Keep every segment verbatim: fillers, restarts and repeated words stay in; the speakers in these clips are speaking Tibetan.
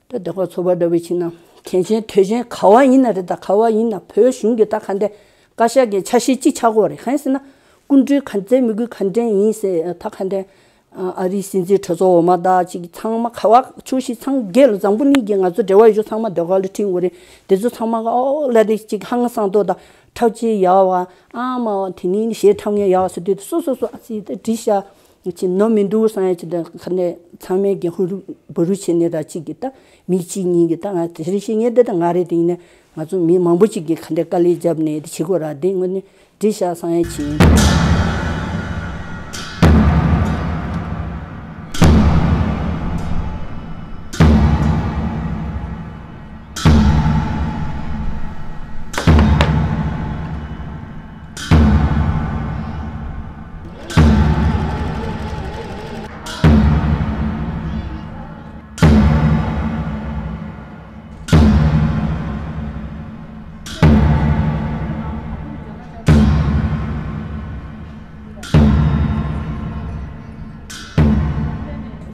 ད་ཟློས་གར་ཚོགས་པ་འདྲ་བོ་ཕྱིན་ན་གལ་ཆེན་དོན་ཆེན་ག་བ་ཡིན་ན་རེད། ད་ག་བ་ཡིན་ན་བོད་གཞུང་གི་ད་ག་འདྲ་བཀའ་ཤག་གི་ཆ་ཤས་གཅིག་ཆགས་དགོས་རེད། གང་ཡིན་ཟེར་ན་སྐུ་མགྲོན་ག་ཚད་མི་དགོས་ག་འདྲ་ཡིན་ཟེར། ད་ག་འདྲ་ཨ་རིའི་སྲིད་འཛིན་གྲོས་ཚོགས་འོག་མ་དང་གཅིག་ཚང་མ་ག་བ་ཕྱོགས་བཞི་ཚང་སྒེར་ལ་འཛམ་བུ་གླིང་གི་ང་ཚོ་འབྲེལ་བ་ཡོད་ཆོག་ཚང་མ་ཟློས་གར་ལ་ཁྲིད་དགོས་རེད། དེ་ཚོ་ཚང་མ་ཨོ་ལ་ནི་གཅིག་ཧང་སང་ཏོག་དང་འཁྲབ་ཆས་ཡག་བ་ཨ་མ་བ་དེ་ནི་གཞས་འཁྲབ་མཁན་ཡག་བ་ཟེར་དུས་སོ་སོ་སོ་ཨ་ཙི་ད་བྲིས་ཤག་ཅིག་ནོར་མི་འདུག་བསམ་ཡ་ཅིག་དང་ག་ནས་ཚང་མས་ཀྱི་ཧུ་རུ་བུ་རུ་བྱས་ནས་ར་གཅིག་གི་ད་མི་གཅིག་གཉིས་ཀྱི་ད་ང་དེ་རིང་ཤེས་ངེས་དེ་ད་ང་རེད། དེ་ཡིན་ནས་ང་ཚོ་མི་མང་པོ་ཅིག་གིས་ག་འདྲ་དཀའ་ལས་བརྒྱབ་ནས་དེ་བྱེད་དགོས་ར། དེ་དངོས་གནས་བྲིས་ཤག་བསམ་ཡ་ཅིག་ཡིན།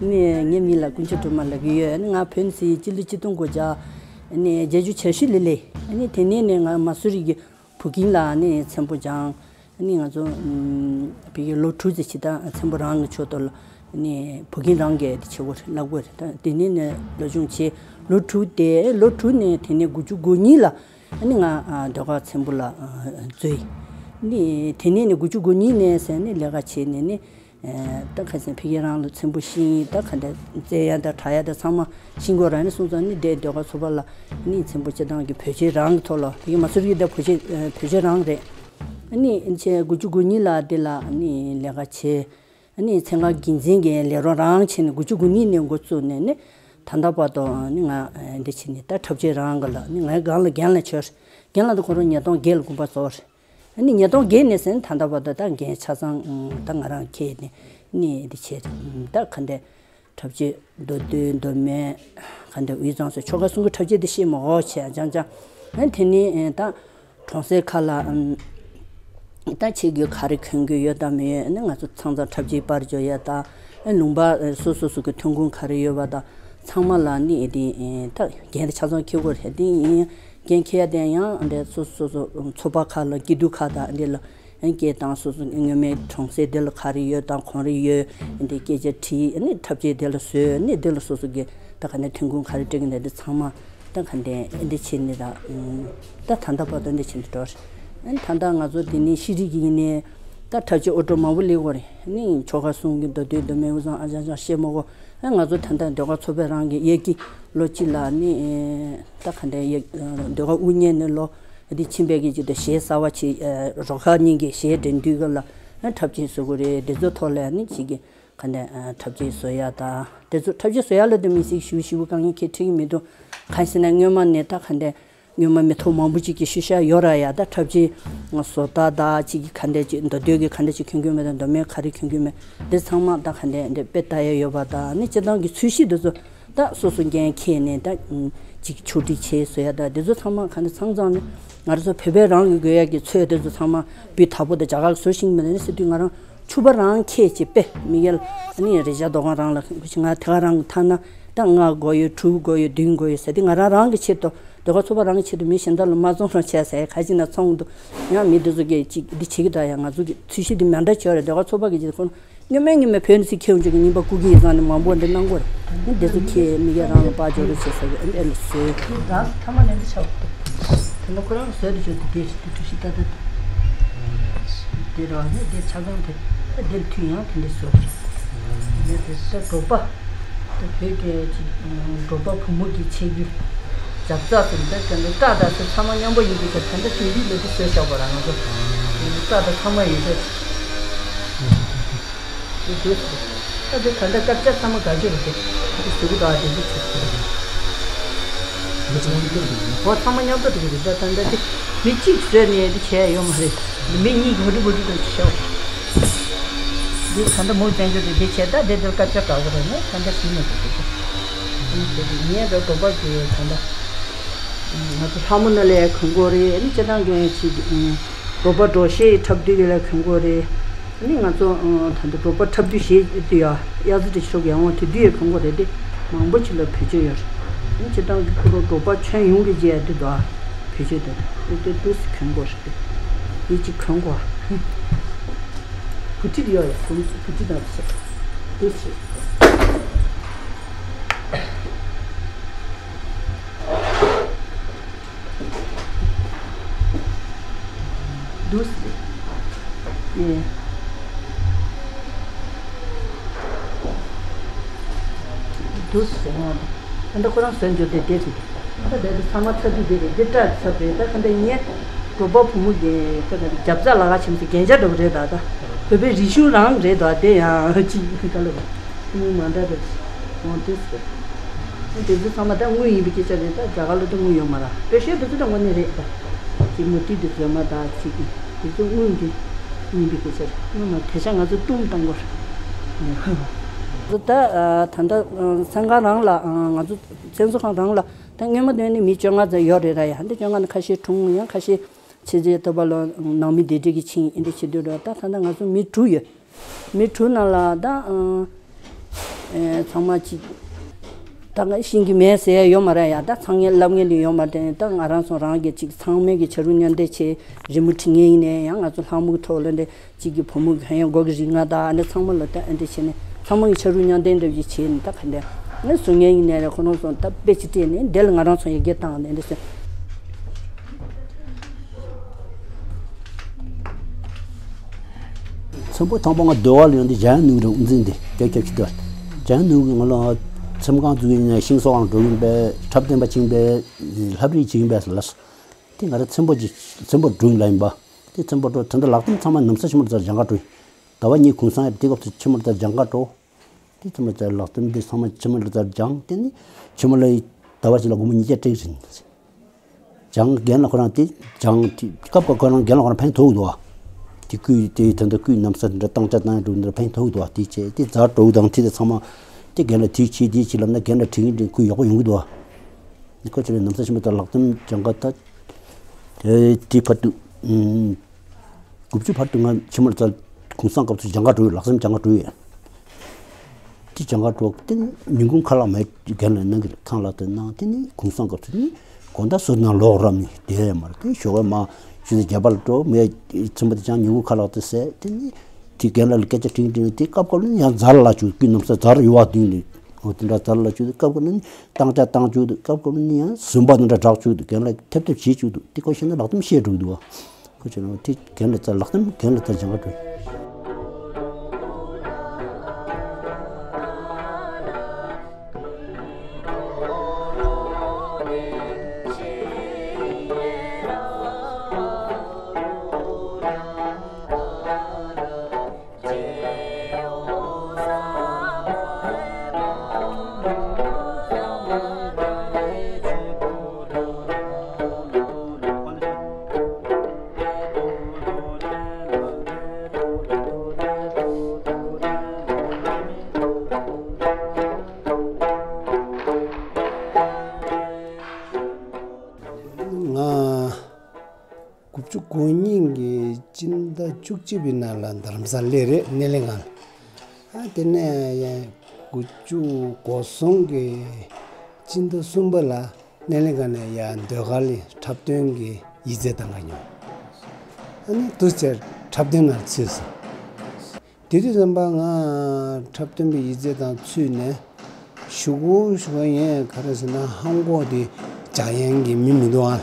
ནས་ངའི་མིང་ལ་དཀོན་མཆོག་སྒྲོལ་མ་ལབ་ཀྱི་ཡོད། ནི་ང་བོད་ནས་སྤྱི་ལོ་ཆིག་སྟོང་དགུ་བརྒྱ་ནས་བརྒྱད་ཅུ་གྱ་བཞི་ལོ་ལས་ནི་དེ་ནས་ནས་ང་མ་སུ་རི་གི་བུ་ཀིང་ལ་ནི་ཚེམ་པོ་སྦྱངས། ནི་ང་ཚོ་ཨམ་བི་ལོ་དྲུག་ཙམ་ཅིག་ད་ཚེམ་པོ་རང་གི་ཕྱོགས་གཏོགས་ལ་ནི་བུ་ཀིང་རང་གིས་དེ་བྱེད་དགོས་རེད་ལབ་དགོས་རེད། ད་དེ་ནས་ནས་སློབ་སྦྱོང་བྱས། ལོ་དྲུག་དེ་ལོ་དྲུག་ནས་དེ་ནས་དགུ་བཅུ་གོ་གཉིས་ལ་ནི་ང་ཨ་ཟློས་གར་ཚེམ་པོ་ལ་ཨ་འཛུལ། ནི་དེ་ནས་ནི་དགུ་བཅུ་གོ་གཉིས་ནས་ཟེར་ནས་ལས་ཀ་བྱས་ནས་ནི། ད་ཁ་སང་ཕ་གི་རང་ལ་ཚེམ་པོ་ཤེས་ཡིན། ད་ག་འདྲ་རྩེ་ཡ་ད་གྲ་ཡ་ད་ཚང་མ་ཤེས་དགོས་ར་ནི་སོང་ཙང་ནི་དེ་ཟློས་གར་ཚོགས་པ་ལ་ནི་ཚེམ་པོ་སྤྱི་བཏང་གི་བོད་ཆས་རང་གི་ཐོག་ལ་ཕ་གི་མ་སུ་རི་གི་ད་བོད་ཆས་བོད་ཆས་རང་རེད། ནི་ཆེ་དགུ་བཅུ་གོ་གཉིས་ལ་དེ་ལ་ནི་ལས་ཀ་བྱས། ནི་ཚན་ཁག་འགན་འཛིན་གྱི་ལས་རོགས་རང་བྱས་ནས་དགུ་བཅུ་གོ་གཉིས་ནས་འགོ་བཙུགས་ནས་ནི་ད་ལྟ་བར་དུ་ནི་ང་འདི་བྱས་ནས་ད་འཁྲབ་ཆས་རང་གི་ལ་ནི་ངའི་སྒང་ལ་རྒན་ལ་བྱོས། རྒན་ལ་ད་ཁོ་རང་ཉིས་སྟོང་བརྒྱད་ལ་དགོངས་པ་རྫོགས་རེད། ཨ་ནི་ཉིས་སྟོང་བརྒྱད་ནས་ཟིན་ད་ལྟ་བར་དུ་ད་འགན་ཆ་ཚང་ད་ང་རང་འཁྱེར་ནས་ནི་འདི་བྱས་ད་ག་འདྲ་འཁྲབ་ཆས་མདོ་སྟོད་མདོ་སྨད་ག་འདྲ་དབུས་གཙང་སོགས་ཆོལ་ཁ་གསུམ་གྱི་འཁྲབ་ཆས་འདི་ཤེས་མ་འོ་བྱས་ཨ་ཅང་ཅང་། ཨ་ནི་དེ་ནས་ད་གྲོང་གསེབ་ཁག་ལ་ད་ཆས་གོས་ག་རེ་གྱོན་གྱི་ཡོད་དམ་མེད། ཨ་ནི་ང་ཚོ་ཚང་ཚང་འཁྲབ་ཆས་པར་འཇོག་ཡ་ད་ལུང་པ་སོ་སོ་སོ་གི་ཐོན་ཁུངས་ག་རེ་ཡོད་པ་ད། ཚང་མ་ལ་ནི་དེ་ད་འགན་དེ་ཆ་ཚང་འཁྱེར་དགོས་རེད། དེ་ཡིན་འགན་འཁྱེར་ཡ་དེ་ཡང་འདྲ་སོ་སོ་སོ་ཚོགས་པ་ཁག་ལ་སྐྱིད་སྡུག་ཁག་དང་འདི་ལ་སྐྱེས་དང་སོ་སོ་སྔོན་མའི་གྲོང་གསེབ་དེ་ལ་ག་རེ་ཡོད་དང་གང་རེ་ཡོད་འདི་སྐད་ཆ་དྲིས་ནི་འཁྲབ་ཆས་དེ་ལ་བཟོས་ནི་དེ་ལ་སོ་སོ་གི་ད་ག་ནས་ཐོན་ཁུངས་ག་རེ་སྤྲད་གི་འདི་འདི་ཚང་མ་ད་ག་འདི་འདི་བྱེད་ནི་ད་ད་ད་ལྟ་བར་དུ་འདི་བྱེད་འདི་འགྲོ་རེད། ད་ལྟ་ང་ཚོ་དེ་ནི་ཤེས་རིག་གི་ཡིན་ནི་ད་འཁྲབ་ཆས་ཨོ་ཏོ་མང་པོ་ལས་གོ་རེད། ནི་ཆོལ་ཁ་གསུམ་གི་མདོ་སྟོད་མདོ་སྨད་དབུས་གཙང་ཨ་ཅང་ཅང་ཤེས་མ་གོ་ཨ་ང་ཚོ་ད་ལྟ་ཟློས་གར་ཚོགས་པའི་རང་གི་གཡས་ཀྱི་ལོ་གཅིག་ལ་ནི་ད་ག་འདྲ་ཡ་ཟློས་གར་དབུ་བརྙེས་ནས་ལོ་འདི་ཕྱིན་པའི་གི་ཅིག་ད་གཞས་གསར་བ་ཆེ་རོགས་ཁ་གཉིས་ཀྱི་གཞས་འགྲན་དུས་སྐབས་ལ་འཁྲབ་ཆས་བཟོ་དགོས་རེད། འདི་ཚོ་ཐོག་ལ་ནི་ཅིག་གི་ག་འདྲ་འཁྲབ་ཆས་བཟོ་ཡ་ད་དེ་ཚོ་འཁྲབ་ཆས་བཟོ་ཡ་ལ་ད་མི་སྲིད་ཞུ་ཞུ་དཀའ་ངལ་ཁྱེད་འཕྲད་ཀྱི་མི་འདུག་གང་ཟེར་ན་སྔོན་མ་ནས་ད་ག་འདྲ། སྔོན་མ་མི་ཐོག་མང་པོ་ཅིག་གིས་ཤུལ་བཞག་ཡོད་ར་ཡ་ད་འཁྲབ་ཆས་བཟོ་ལྟ་ད་ཅིག་གི་ག་འདྲ་ཅིག་མདོ་སྟོད་ཀྱི་ག་འདྲ་ཅིག་གྱོན་གྱོན་མེད་ད་མདོ་སྨད་ག་རེ་གྱོན་གྱོན་མེད་འདི་ཚང་མ་ད་ག་འདྲ་འདི་དཔེ་ལྟ་ཡ་ཡོད་པ་ད་ནི་སྤྱི་བཏང་གི་ཚོས་གཞི་འདི་ཚོ་ད་སོ་སོ་འགན་འཁྱེར་ནས་ད་ཅིག་ཕྱོགས་སྒྲིག་བྱས་བཟོ་ཡ་ད་འདི་ཚོ་ཚང་མ་ག་འདྲ་ཚང་ཚང་ནི་ང་རང་ཚོ་བོད་པའི་རང་གི་དགོས་ཡ་གི་ཚོས་འདི་ཚོ་ཚང་མ་སྤུས་དག་པོ་ད་རྒྱ་གར་གྱི་བཟོ་ཤེས་ཀྱི་མེད་ད་ནི་ཟེར་དུས་ང་རང་ཕྱུ་པ་རང་ཁྱེད་ཀྱི་དཔེ་མི་ཡལ་ནི་རེ་བཞག་དོ་གང་རང་ལ་ང་དེ་ག་རང་གི་ཐ་ན་ད་ལྔ་དགོས་ཡོད་དྲུག་དགོས་ཡོད་བདུན་དགོས་ཡོད་ཟེར་དེ་ང་རང་རང་གི་ཆེད་དུ་ཟློས་གར་ཚོགས་པ་རང་གི་ཆེད་དུ་མི་གཞན་དག་ལ་མ་བཙོང་རོགས་བྱས་ཟེར་ག་ཅི་ན་ཚོང་འདུག་ཡང་མི་འདི་ཚོ་གིས་ཅིག་འདི་བྱེད་ཀྱི་ད་ཡང་ང་ཚོ་གི་ཚོས་གཞི་འདི་མ་འདྲ་བྱས་རེད། ཟློས་གར་ཚོགས་པ་གི་ཆེད་དུ་ཁོང་སྔོན་མ་སྔོན་མ་བོད་ནས་ཁྱེར་འཇུག་གི་རྙིང་པ་བསྐུར་གྱི་ཡིན་ཙང་ནི་མང་པོ་འདི་གནང་དགོས་རེད། འདི་ཚོ་ཁྱེད་མི་སྒེར་རང་ལ་པར་འཇོག་རོགས་བྱེད་ཟེར་གི་འདི་ལ་བཟོས། ད་ཐ་མ་ནས་འདི་ཆགས་འདུག་དེ་ལ་ཁོ་རང་བཟོས་དུ་བཅུག་དེ་དེ་དུས་ཤི་ད་ད་དེ་ར་ནི་དེ་ཆ་ཚང་དེ་དེ་ལ་མཐུན་ཡང་དེ་འདྲ་བཟོ་གི་རེད། དེ་ད་འབྲོག་པ་ད་བོད་ཀྱི་ཅིག་འབྲོག་པ་བུ་མོ་གི་ཆས་གོས་རྒྱབ་རྩ་ཟེར་ད་དེ་འདྲ་སྐྲ་དང་ཚོ་ཚང་མ་མཉམ་པོ་ཡིན་གྱི་ད་ད་ལྟ་དེང་དུས་ལ་དེ་བཟོས་བཞག་པ་ར་ང་ཚོ་སྐྲ་དང་ཚང་མ་ཡོད་ཚད། དེ་དུས་ད་དེ་ད་ལྟ་སྐར་ཆ་ཚང་མ་ག་ཅི་རེད་དེ་དེ་ཟུག་གི་ད་དེ་ཚོ་ཆུ་ཚོད་འོ་ཚང་མ་མཉམ་དུ་འགྲོ་གི་རེད། ད་ད་ལྟ་དེ་མི་གཅིག་བཟོས་ནས་དེ་བྱས་ཡོད་མ་རེད། མི་གཉིས་གོ་སྒྲིག་གོ་སྒྲིག་དང་ཅི་ཤོག་འདི་ད་ལྟ་མུ་བཙན་བྱོལ་དུ་འདི་བྱས་ད་དེ་དེར་སྐར་ཆ་ག་གོ་རེད་ན་ད་ལྟ་ཞིག་མ་གོ་རེད། ངས་ད་དོ་པ་གི་ད་ལྟ་ང་ཚོ་ལྷ་མོ་ན་ལས་གོན་གོ་རེད། ཨ་ནི་སྤྱིར་བཏང་གི་ཅིག་དོ་པ་འགྲོ་ཤེས་འཁྲབ་དུས་ལ་གོན་གོ་རེད། ཨ་ནི་ང་ཚོ་ད་ལྟ་དོ་པ་འཁྲབ་དུས་ཞེས་དུས་ཡ་གཡའ་ཚ་དེ་ཤོག་ཡང་བ་དེ་དུས་ཡ་གོན་གོ་རེད། དེ་མང་པོ་ཅིག་ལ་བེད་སྤྱོད་ཡོད་རེད། སྤྱིར་བཏང་གི་ཁོ་རང་འབྲོག་པ་ཁྱོན་ཡོངས་ཀྱི་རྗེས་ཡ་དུ་དོ། བེད་སྤྱོད་དུ་དེ་དུས་སུ་གྱོན་དགོས་རེད། དེ་གཅིག་གྱོན་དགོས། བུ་ཁྲིད་ཡོད་ཡ། ཁོ་རང་ཚོ་བུ་ཁྲིད་དང་ཚོ་དུས་སུ། འདུག་སེ། ཨེ། འདུག་སེ་ཟེར་ང་། ད་ལྟ་ཁོ་རང་བཟོས་འཇོག་དེ་དེ་རེད། ད་ལྟ་དེ་ཚང་མ་ཚ་དུས་དེ་རེད། འདི་སྐྲ་ཚ་རེད། ད་ག་འདྲ་ཡིན། གྲོགས་པོ་བུ་མོ་གི་ད་ག་རྒྱབ་རྩ་ལ་ཁ་ཆེམས་སུ་རྒྱན་ཆ་འདྲ་བོ་རེད། ད་ད་བོད་པའི་རིག་གཞུང་རང་རེད་དོ། དེ་ཡང་ཅི་ཡིན་ག་ལ་བ། ཐུན་མོང་མ་འདྲ་རེད། འོང་དུས་སུ། དེ་ཚོ་ཚང་མ་ད་དངུལ་ཡིན་པའི་སྐད་ཆ་རེད། ད་རྒྱ་གར་ལ་ད་དངུལ་ཡོད་མ་རེད། པེ་ཤེ་དེ་ཚོ་ད་དངོས་གནས་རེད། ད་ཅིག་མུ་ཏིག་དེ་ཚོ་མ་ད་ཅིག་གི་དེ་ཚོ་དངུལ་གྱི་ཡིན་པའི་སྐད་ཆ་རེད། དངུལ་མ་དེ་ཆ་ང་ཚོ་བཏུང་བཏང་དགོས་རེད། ད་ད་ད་སེམས་ཁང་རང་ལ་ང་ཚོ་སེམས་གསོ་ཁང་རང་ལ་ད་སྔོན་མ་དེ་ནི་མི་བཅོ་ལྔ་ཙམ་ཡོད་རེད་ར། ཡ་འདི་བཅོ་ལྔ་ནི་ཁ་ཤས་གྲོངས། ཡང་ཁ་ཤས་ཕྱི་རྒྱལ་ཐོབ་པ་ལ་ནང་མི་བདེ་འགྲིག་གི་ཕྱིན་ཨེ་འདྲ་བྱེད་དུས་ར། ད་ད་ལྟ་ང་ཚོ་མི་དྲུག་ཡོད། མི་དྲུག་ནང་ལ་ད་ཨང་ཨེ་ཚང་མ་གཅིག་ད་ང་ཤེས་ཀྱི་མེད་ཟེར་ཡ་ཡོད་མ་རེད། ཡ་ད་ཚང་མས་ལབ་མཁན་དེ་ཡོད་མ་རེད། ད་ང་རང་ཚོ་རང་གི་གཅིག་ཚང་མས་ཀྱི་ཕྱི་རུ་མཉམ་འདེགས་བྱས་རི་མོ་བྲིས་མཁན་ཡིན་ནའི་ཡང་ང་ཚོ་ལྷག་མོ་གི་ཐོག་ལ་འདྲ། གཅིག་གི་བུ་མོ་གི་ཧན་ཡང་སྒོ་གི་རིགས་ལྔ་དང་ཨ་ནི་ཚང་མ་ལ་ད་ཨ་འདྲ་བྱས་ནས་ཚང་མ་གི་ཕྱི་རུ་མཉམ་འདེགས་འདྲ་བཞིན་བྱས་ནས་ད་ག་འདྲ་ངས་བཟོ་མཁན་ཡིན་ནའི་རེད། ཁོ་རང་ཚོ་ད་དཔེ་ཅིག་སྤྲད་ནས་འདི་ལ་ང་རང་ཚོ་ཡི་གེ་བཏང་ནས་འདི་ཟེར། ཚེམ་པོ་དང་པོ་ང་སྡོད་ག་ལ་ཡོང་དུས་འཇམ་དབྱངས་ནོར་བུ་རེད། དབུ་འཛིན་དེ་རྒྱབ་རྒྱབ་ཅིག་སྡོད། འཇམ་དབྱངས་ནོར་བུ་གིས་ང་ལ་ཚེམ་ཁང་བཙུགས་ཡིན་ནའི་ཤིང་བཟོ་ཁང་འགྲོ་ཡིན་པས། འཁྲབ་སྟོན་པ་ཕྱིན་པས། ལྷ་བྲིས་བྱེད་ཡིན་པས་ལབ་སོང་། དེ་ང་རང་ཚེམ་པོ་ཅིག་ཚེམ་པོ་འགྲོ་ཡིན་ལབ་ཡིན་པ། དེ་ཚེམ་པོ་འགྲོ་དེ་འདྲ་ལག་རྡུམ་ཚང་མ་ནམ་ས་ཆེན་མོ་ལ་ཚར་སྦྱང་ག་འགྲོ་ཡིན། ཟླ་བ་གཉིས་གུང་སེང་ཡོད་པ་དེ་སྐབས་སུ་ཆེན་མོ་ལ་ཚར་སྦྱང་ག་འགྲོ། དེ་ཚང་མ་ཚར་ལག་རྡུམ་དེ་ཚང་མ་ཆེན་མོ་ལ་ཚར་སྦྱངས། དེ་ནི་ཆེན་མོ་ལ་ཟླ་བ་གཅིག་ལ་སྒོར་མོ་ཉིས་བརྒྱ་སྤྲད་ཀྱི་རེད། སྦྱངས། རྒན་ལགས་ཁོ་རང་དེ་སྦྱངས་དེ་སྐབས་ཀ་ཁོ་རང་རྒན་ལགས་ཁོ་རང་ཕན་ཐོགས་འདུག་ཨ། དེ་སྐུད་དེ་ད་ལྟ་སྐུད་ནམ་ས་དེ་འདྲ་བཏང་ཆ་བཏང་ཡ་འགྲོ་འདི་འདྲ་ཕན་ཐོགས་འདུག་ཨ། དེ་བྱས་དེ་ཛར་འགྲོ་དང་དེ་དེ་ཚང་མ་དེ་རྒན་ལགས་དེ་བྱས་དེ་བྱས་ལབ་ན་རྒན་ལགས་དྲན་གྱི་དྲན། སྐུད་ཡག་པོ་ཡོང་གི་འདུག་ཨ། ཁོ་ཚོ་ནི་ནམ་ས་ཆེན་མོ་ལ་ཚར་ལག་རྡུམ་སྦྱང་ག་ད། དེ་དེ་བར་དུ། ཨུམ། དགུ་བཅུ་བར་དུ་ང་ཆེན་མོ་ལ་ཚར་གུང་སེང་སྐབས་སུ་སྦྱང་ག་འགྲོ་ཡོད། ལག་རྩལ་སྦྱང་ག་འགྲོ་ཡོད། དེ་སྦྱང་ག་འགྲོ་དེ་ཉིན་གུང་ཁ་ལག་མེད། རྒན་ལགས་གནང་གི་རེད། ཁང་གླ་དེ་གནང་། དེ་ནི་གུང་སེང་སྐབས་སུ་ནི་དགོང་དག་ཟུར་ནང་ལོག་རབས་ནི་དེ་ཡང་མ་རེད། དེ་ཞོགས་པ་མ་ཆུ་ཚོད་བརྒྱད་པ་ལ་འགྲོ། མེད་ཚེམ་པོ་དེ་སྦྱངས། ཉིན་གུང་ཁ་ལག་དེ་ཟས། དེ་ནི་དེ་རྒན་ལགས་ལ་སྐད་ཆ་དྲིས་དྲིས་ནས་དེ་སྐབས་སྐབས་ལ་ནི་ཡང་ཛར་ལ་བཅུག་སྐུད་ནམ་ས་ཛར་ཡོད་པ་དུས་ནི། འོ་དེ་འདྲ་ཛར་ལ་བཅུག་དུས་སྐབས་སྐབས་ལ་ནི་བཏང་ཆ་བཏང་བཅུག་དུས་སྐབས་སྐབས་ལ་ནི་ཡང་ཟུམ་པ་དེ་འདྲ་བསྒྲགས་བཅུག་དུས་རྒན་ལགས་ཐེབས་ཐེབས་བྱེད་བཅུག་དུས་དེ་ཁོ་ཤེས་ན་ལག་རྡུམ་ཤེས་འགྲོ་གི་འདུག་བ། ཁོ་ཆེ་ན་དེ་རྒན་ལགས་ཚར་ལག་རྡུམ་རྒན་ལགས་ཚར་སྦྱང་ག་འགྲོ། ང་དགུ་བཅུ་གོ་གཉིས་ཀྱི་སྤྱི་ཟླ་བཅུ་གཅིག་པའི་ནང་ལ་རྡ་རམ་ས་ལ་སླེབས་རེད། སྣེ་ལེན་ཁང་ལ། ཨ་དེ་ནས་དགུ་བཅུ་གོ་གསུམ་གྱི་སྤྱི་ཟླ་གསུམ་པ་ལ་སྣེ་ལེན་ཁང་ནས་ཡར་ཟློས་གར་གྱི་འཁྲབ་སྟོན་གྱི་ཡིག་ཚད་བཏང་ག་ཡོང་། ཨ་ནི་དུས་ཚོད་འཁྲབ་སྟོན་ནང་ཚུད་སོང་། དེ་དུས་ཙམ་པ་ང་འཁྲབ་སྟོན་པའི་ཡིག་ཚད་དང་ཚུད་ནས་གཞུག་གུ་གཞུག་གུ་ཡིན་ག་རེ་ཟེར་ན་ཧང་གོ་དེ་སྦྱང་ཡན་གྱི་མི་མི་འདུག་ཨ།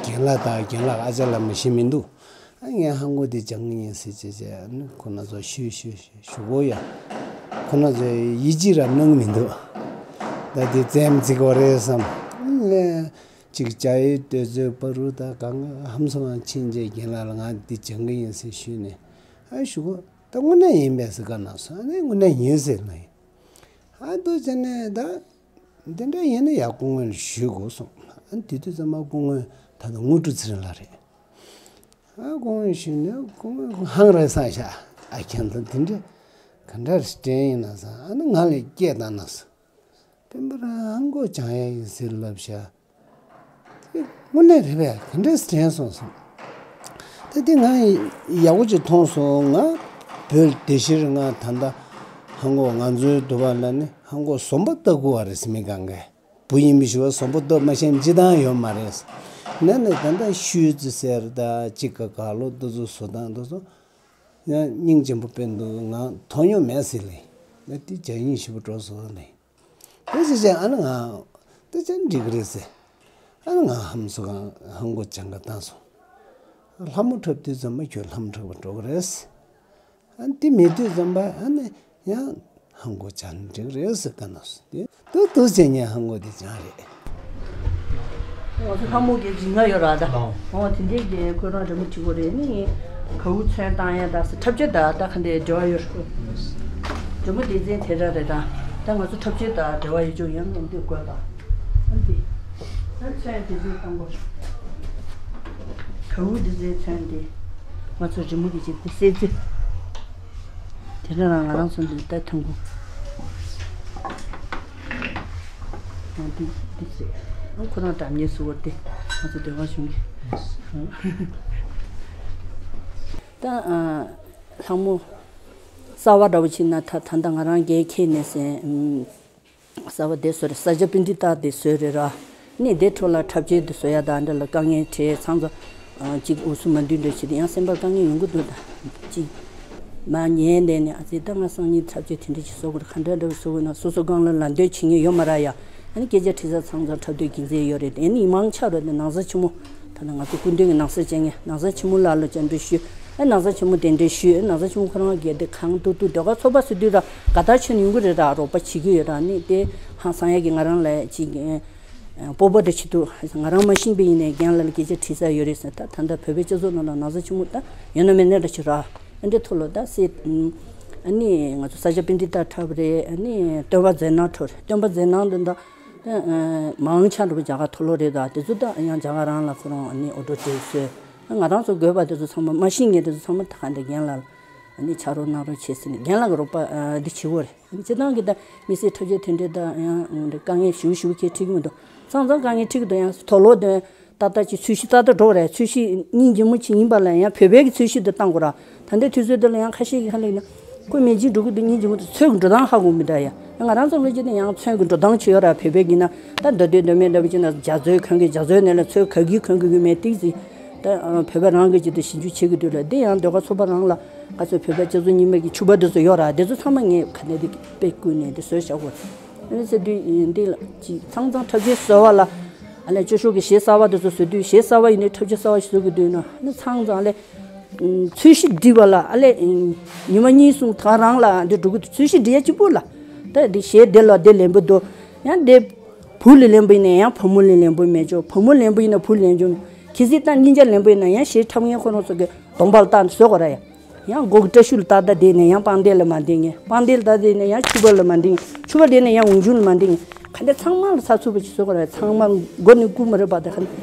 རྒན་ལགས་དང་རྒན་ལགས་ཨ་ཅག་ལ་མི་ཤེས་མི་འདུག་ཨ་ངས་ཧང་གོ་དེ་སྦྱང་གི་ཡིན་ཟེར་བྱས་བྱས་ཨ་ནི་ཁོ་ན་ཚོ་ཞུས་ཞུས་ཞུས་གཞུག་གུ་ཡ་ཁོ་ན་ཚོས་ཡིད་ཆེས་རབ་གནང་གི་མི་འདུག་ད་དེ་རྩེད་མོ་རྩེ་གི་རེད་བསམ། ཨ་ནི་ཅིག་བྱ་ཡི་དུས་ཚོད་བར་དུ་ད་གང་ཧམ་སོང་བ་ཕྱིན་རྗེས་རྒན་ལགས་ལ་ང་འདི་སྦྱང་གི་ཡིན་ཟེར་ཞུས་ནས་ཨ་གཞུག་གུ། ད་དངོས་གནས་ཡིན་པས་ཟེར་བཀའ་གནང་སོང་། ཨ་ནི་དངོས་གནས་ཡིན་ཟེར་ལབ་ཡིན། ཨ་འདུག་བྱས་ནས་ད་འདི་འདྲ་ཡིན་ན་ཡ་སྐུ་ངོ་ལ་ཞུ་དགོས་གསུངས། ཨ་དེ་དུས་ཙམ་པ་སྐུ་ངོ་ད་ལྟ་དངོས་གྲུབ་ཚེ་རིང་ལགས་རེད། ཨ་སྐུ་ངོ་ཞུས་ནས་སྐུ་ངོ་ཧང་རེད་བསམ་ཤག་ཨ་ཁྱེད་ཚོ་འདི་འདྲ་ག་འདྲ་དྲན་ཡིན་ན་བསམ། ཨ་ནི་ང་ལ་སྐད་བཏང་གནང་སོང་། སྤེན་པ་རང་ཧང་གོ་སྦྱང་ཡ་ཡིན་ཟེར་ལབ་ཤག་དེ་དངོས་གནས་རེད་པས། དེ་འདྲས་དྲན་སོང་ཟེར། ད་དེ་ང་ཡག་པོ་ཅིག་མཐོང་སོང་། ང་བོད་དེ་ཕྱིར་ང་ད་ལྟ་ཧང་གོ་ང་ཚོའི་འདུག་པ་ལ་ནི་ཧང་གོ་ཟོམ་པ་ལྟ་དགོས་པ་རེད་ཟེར། མི་གང་གས་ བུ་ཡིན་མི་ཞུ་བ་བཟང་པོ་སྟོབས་མ་ཤེས་ཅི་དང་ཡོད་མ་རེད། ན་ནས་ད་ལྟ་ཤུལ་ཙི་ཟེར་ད་ཅིག་ག་ག་ལོ་དུ་ཚོ་བཟོ་སྟངས་དུ་ཚོ་ཡང་སྙིང་རྗེ་པོ་དཔེ་འདུག་ང་མཐོང་མྱོང་མེད་ཟེར་ལེ། ད་དེ་ཇ་ཡིན་ཞུ་བ་འགྲོ་སོང་ལེ། དེ་ཅི་བྱས་ཨ་ནི་ང་ད་ཅང་འགྲིག་གི་རེད་ཟེར། ཨ་ནི་ང་ཧམ་སོ་གང་ཧམ་གོ་ཅང་ག་བཏང་སོང་། ལྷ་མོ་འཁྲབ་དུས་ཙམ་པ་ཁྱོད་ལྷ་མོ་འཁྲབ་པ་འགྲོ་གི་རེད། ཨ་ནི་དེ་མེད་དུས་ཙམ་པ་ཨ་ནི་ཡང་ཧང་གོ་ཅང་འགྲིག་རེད་ཟེར་ག་ན་སོང་། དེ་ཏུ་ཏུ་ཟེར་ཉན་ཧང་གོ་དེ་ཅང་རེད། ང་ཚོ་ལྷ་མོ་གི་རིགས་ལྔ་ཡོད་ར་ད། ལགས། འོ་དེ་འདྲའི་གི་ཁོ་རང་འདྲ་མོ་བྲིས་གོ་རེད་ནི། ག་འུ་ཚོན་བཏང་ཡ་ད་ཟེར་འཁྲབ་ཆས་ད་ད་ག་འདྲའི་འབྲེལ་བ་ཡོད་རེད། འདྲ་མོ་སྡེ་ཚན་དེ་འདྲ་རེད་ད། ད་ང་ཚོ་འཁྲབ་ཆས་ད་འབྲེལ་བ་ཡོད་ཅོག་ཡང་ཡང་འདི་དགོས་ད། ཨ་འདི། ད་ཚོན་སྡེ་ཚན་བཏང་གོ། ག་འུ་སྡེ་ཚན་ཚོན་འདི། ང་ཚོ་རི་མོ་གི་ཅིག་འདི་གསེར་རྩི། དེ་འདྲ་ལ་ང་རང་ཚོ་འདི་ལྟ་ཐོན་གོ། ཨ་འདི་འདི་ཟེར། ཨ་ཁོ་རང་འདྲ་མཉེས་སུ་བོར་ཏེ་ང་ཚོ་སྡེ་བ་གཞུང་གི། ད་ཨ་ལྷ་མོ་གསར་བ་འདྲ་བོ་ཕྱིན་ན་ད་ད་ལྟ་ང་རང་རྒན་ཁྱེད་ནས་ཟེར། གསར་བ་དེ་བཟོ་རེད། ས་ཆ་པིན་ཏི་ཏ་དེ་བཟོས་རེད་ར། ནི་དེ་འཕྲོ་ལ་འཁྲབ་ཆས་དེ་བཟོ་ཡ་དང་འདྲ་ལ་དཀའ་ངལ་འཕྲད་ཚང་ཚང་། ཨ་གཅིག་འུ་སུ་མ་འདུས་འདྲ་བྱེད་དེ་ཡང་སེམས་པ་དཀའ་ངལ་ཡོང་གི་འདུག་ད་གཅིག་མ་ཉན་དེ་ནི་ཨ་ཙི་ད་ང་སང་ཉིན་འཁྲབ་ཆས་དེ་འདྲ་ཞིག་བཟོ་དགོས་རེད། ག་འདྲ་འདྲ་བཟོ་དགོས་ན་སོ་སོ་སྒང་ལ་ལ་འདོད་བྱེད་མཁན་ཡོད་མ་ར་ཡ། ཨ་ནི་སྐད་ཆ་དྲི་ས་ཚང་ཚང་འཁྲབ་སྟོན་དགེ་མཚན་ཡོད་རེད། དེ་ནི་མང་ཆ་རོ་དེ་ན་བཟའ་ཆེན་མོ། ད་ནི་ང་ཚོ་སྐུ་མདུན་གྱི་ན་བཟའ་བྱེད་མཁན་ན་བཟའ་ཆེན་མོ་ལགས་ལ་བཅར་འདྲི་ཞུས། ཨ་ན་བཟའ་ཆེན་མོ་དེ་འདྲ་ཞུས། ཨ་ན་བཟའ་ཆེན་མོ་ཁོ་རང་གིས་དེ་གང་ཐུབ་ཐུབ་ཟློས་གར་ཚོགས་པ་ཟེར་དུས་ར་དགའ་ཐག་ཆོད་ནས་ཡོང་གི་རེད་ར། རོགས་པ་བྱེད་ཀྱི་ཡོད་ར། ནི་དེ་ཧང་སང་ཡ་གི་ང་རང་ལ་ཅིག་སྤོབས་པ་འདྲ་བྱེད་འདུག་ང་རང་མ་ཤེས་པ་ཡིན་ནའི་རྒན་ལགས་ལ་སྐད་ཆ་དྲི་ས་ཡོད་རེད་ཟེར། ད་ད་ལྟ་བོད་པའི་སྤྱི་ཚོགས་ནང་ལ་ན་བཟའ་ཆེན་མོ་ད་ཡོད་ན་མེད་ན་འདྲ་ཞིག་ར། ཨ་འདྲའི་ཐོག་ལ་ད་སེ་ཨ་ནི་ང་ཚོ་ས་ཆ་པིན་ཏི་ཏ་འཁྲབ་རེད། ཨ་ནི་སྟོན་པ་མཛད་ནང་འཁྲབ་རེད། སྟོན་པ་མཛད་ནང་འདི་འདྲ། ཨ་མང་ཆེ་འགྲོ་བ་རྒྱ་གར་མཐོ་སློབ་རེད་ད། དེ་ཚོ་ད་ཡང་རྒྱ་གར་རང་ལ་ཁོ་རང་ཨ་ནི་ཨོ་ཌར་སྤྲད་བཟོས། ང་རང་ཚོ་དགོས་པ་དེ་ཚོ་ཚང་མ་མ་ཤེས་མཁན་དེ་ཚོ་ཚང་མ་ད་ག་འདྲ་རྒན་ལགས་ཨ་ནི་ཕྱག་རོགས་གནང་རོགས་བྱེད་ཟེར་ནས་རྒན་ལགས་ཀྱི་རོགས་པ་ཨ་འདི་བྱེད་དགོས་རེད། ཨ་ནི་སྤྱིར་བཏང་གི་ད་མི་སེར་འཁྲབ་ཆས་དེ་འདྲས་ད་ཡང་དཀའ་ངལ་ཞེ་པོ་ཞེ་པོ་ཁྱེད་འཕྲད་ཀྱི་མི་འདུག་ཚང་ཚང་དཀའ་ངལ་འཕྲད་ཀྱི་འདུག་ཡང་མཐོ་སློབ་དེ། ཏག་ཏག་ཅིག་ཚོས་གཞི་ཏག་ཏག་འགྲོ་རེད། ཚོས་གཞི་སྙིང་རྗེ་མོ་ཅིག་ཡིན་པ་ལ་ཡང་བོད་པའི་གི་ཚོས་གཞི་དེ་བཏང་དགོས་ར། ད་ལྟའི་དུས་ཚོད་འདི་ལ་ཡང་ཁ་ཤས་ཀྱི་ཁ་ལ་ཡིན་ན་ཁོ་མེ་ལྕེ་འགྲོ་གི་འདུག་སྙིང་རྗེ་མོ་དེ་ཚོས་གི་འགྲོ་སྟངས་ཧ་གོ་མི་འདྲ་ཡ། ང་རང་ཚོ་ལོ་རྒྱུས་དེ་ཡང་ཚོས་གི་འགྲོ་སྟངས་བྱེད་ཡོད་ར། བོད་པའི་གི་ན་ད་མདོ་སྟོད་མདོ་སྨད་འདྲ་པོ་ཅིག་ན་རྒྱ་མཚོའི་གོན་གི་རྒྱ་མཚོའི་ནས་ལ་ཚོས་ག་གི་གོན་གི་གི་མེད་ཏིག་ཟིག་ད་བོད་པ་རང་གི་ཅིག་ཏུ་ཞིབ་འཇུག་བྱེད་གི་འདུག་ལ། དེ་ཡང་ཟློས་གར་ཚོགས་པ་རང་ལ་ག་ཚོད་བོད་པ་སྤྱི་ཚོགས་རྙིང་མ་གི་ཕྱུ་པ་དེ་ཚོ་ཡོད་ར། དེ་ཚོ་ཚང་མ་ངས་ག་ནས་དེ་དཔེ་བསྐུར་ནས་དེ་བཟོས་བཞག་གོ། ཨ་ནི་ཟེར་དུས་འདི་ལ་ཅིག་ཚང་ཚང་འཁྲབ་ཆས་བཟོ་བ་ལ་ཨ་ལས་སྐྱོ་ཤོས་ཀྱི་གཞས་གསར་བ་དེ་ཚོ་བཟོ་དུས་གཞས་གསར་བ་ཡིན་ནའི་འཁྲབ་ཆས་གསར་བ་ཞིག་བཟོ་དགོས་འདུག་ན་ཨ་ནི་ཚང་ཚང་ཨ་ལས་ཚོས་གཞི་བྲིས་པ་ལ་ཨ་ལས་ཉི་མ་གཉིས་གསུམ་ད་རང་ལ་འདི་འགྲོ་གི་འདུག་ཚོས་གཞི་བྲིས་ཡ་གཅིག་པུ་ལ་ད་འདི་གཞས་དེ་ལ་དེ་ལེན་པོ་འདུག་ཡང་དེ་བུ་ལ་ལེན་པོ་ཡིན་ན་ཡང་བུ་མོ་ལ་ལེན་པོ་མེད་ཅོག་བུ་མོ་ལེན་པོ་ཡིན་ན་བུ་ལ་ལེན་ཅོག་གལ་སྲིད་ད་སྙིང་རྗེ་ལེན་པོ་ཡིན་ན་ཡང་གཞས་འཁྲབ་མཁན་ཁོ་རང་ཚོ་གི་གདོང་པ་ལ་བལྟ་ནས་བཟོ་དགོས་ར་ཡ། ཡང་སྒོ་གི་བཀྲ་ཤིས་ལ་ཏག་ཏག་བསྡད་ནས་ཡང་པང་གདན་ལ་མ་བསྡད་མཁན། པང་གདན་ལ་ཏག་ཏག་བསྡད་ནས་ཡང་ཕྱུ་པ་ལ་མ་བསྡད་མཁན། ཕྱུ་པ་བསྡད་ནས་ཡང་འོང་ཆུང་ལ་མ་བསྡད་མཁན། ག་འདྲ་ཚང་མ་ལ་ཚགས་ཚུད་པ་ཅིག་བཟོ་དགོས་རེད། ཚང་མ་མགོ་ནས་རྐུ་མ་རེད་པ། དེ་ག་